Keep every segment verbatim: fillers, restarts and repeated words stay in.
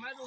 Video.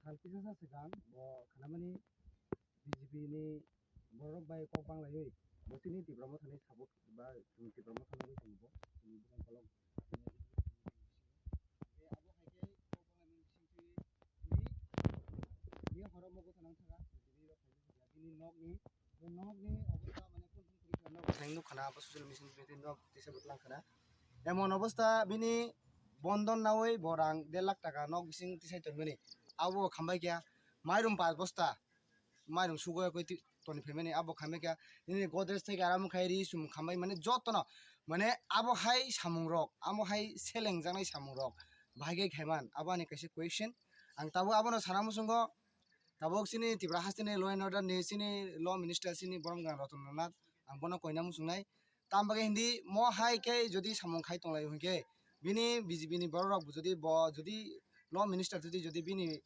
Sal kisa sa swkang bo khanamani B J P ni borok bai kok banglaiwi bo chini Tipra Mothani support ba chwng Tipra Mothani wngwi tongo bo chini bwkhang kolok. Abo hai khe kok banglai mani bisingtwi bini, bini horo mogo thanang thangkha, bini rok khaijak bini nokni, bo nokni obostha mane kung kung kwrwi kha, nok thang nuk khana abo social media ni bisingtwi nok tisa bwtlang khana. Emon obostha bini bondon nawi bo rang der lakh taka nok bising tisai tongmani. Abo khambai kya mairum pas bosta, mairum sugo koi ti-, toni phaimani abo khambai kya nini Godrej thai aram khai ri sum khambai mane jotono mane abo hai samung rok, abo hai seleng jaknai samung rok bahai khe khaiman abo ani kaisa question. Ang tabuk abono sana muchungo tabuk chini Tripura hasteni law and order ni chini law minister chini borom gana Ratan Nath ang bono koina muchungnai. Tam bagwi hindi mo hai khe jodi samung khai tonglai hwnkhe bini B J P ni borok rok jodi bo jodi law minister jodi jodi bini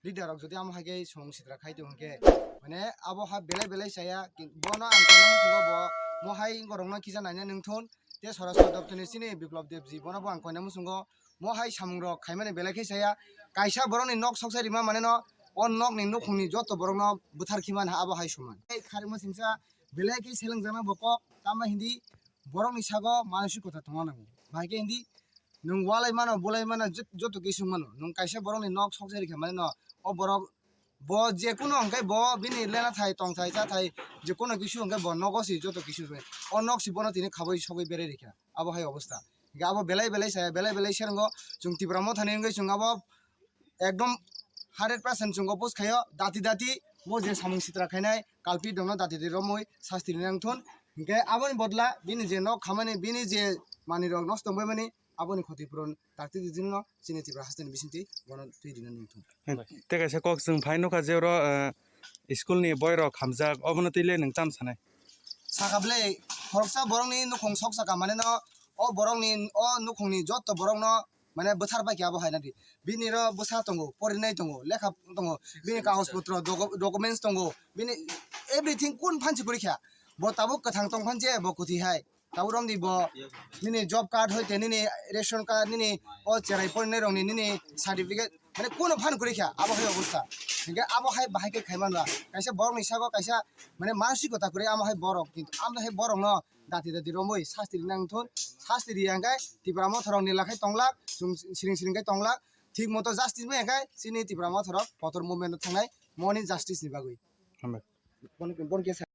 leader rok jodi amo hai khe samung sitra khai tong hwnkhe mane abo ha belai belai chaya bono ang koina muchungo bo mo hai borok no kisa naina nungthun te Swarashtra doptor ni chini Biplab Debji bono bo ang koina muchungo mo hai samung rok khaimani belai khe chaya kaisa borok ni nok soksa rima mane no o nok ni nukhung ni joto borok no bwthar khimani abo hai soman. Tei kharima singsa belai khe selengjaknai bo kok, tamo hindi borokni sago manasikota tongna nango. Bahai khe hindi nwng walai mano, bolai mano, jot-, joto kisu mano. Nwng kaisa borokni nok sokjai rikha mani no, o borok bo je kuno hwnkhe bo bini lena thai, tong thai, cha thai, je kuno kisu hwnkhe bo nogo si joto kisu se. O nok si bono tini khabui sogui berai rikha. Abo hai obostha. Hingke abo belai belai saya, belai belai serango chwng Tipra Mothani wngwi chwng abo ekdom hundred percent chwng oppose khaio, dati dati bo je samung sitra khainai kalpi dongno dati dati romwi sasti rina wngthun. Hingke aboni bodla bini je nok khamani, bini je manwirok nosto wngbaimani, aboni khoti puron dakti diti no chini Tipra hasteni bisingtwi bono twi rina wngthun. Tei kaisa kok chwng phai nukha je oro, eh, school ni boy rok hamjak, obono twi le nwng tam sanai? Saka ble, khoroksa borokni nukhung sok saka mane no, o borokni, o nukhungni joto borokno mane bwthar pai khe abo hai nadi. Bini ro bwsa tongo, porinai tongo, lekha tongo, bini kagoj potro, dogo-, documents tongo, bini everything kun phansi kwrwi kha. Bo tabuk kwthang tong phanse, bo kwthwi hai. Tabuk romdi bo nini job card hoite nini ration card nini o cherai porinai rokni nini certificate mane kuno phan kwrwi kha abo hai obostha. Hinkhe abo hai bahai khe khai manba kaisa borokni sago kaisa mane manasikota kwrwi amo hai borok, kintu amo hai borokno dati dati romwi sasti rina wngthun, sasti riya hinkhe Tipra Motha rokni lakhai tonglak, chwng siring siring khe tonglak, thik moto justice bai hinkhe chini Tipra Motha rok kotor movement o thangnai moni justice ni bagwi. Hambai. Bon, bon khe sa-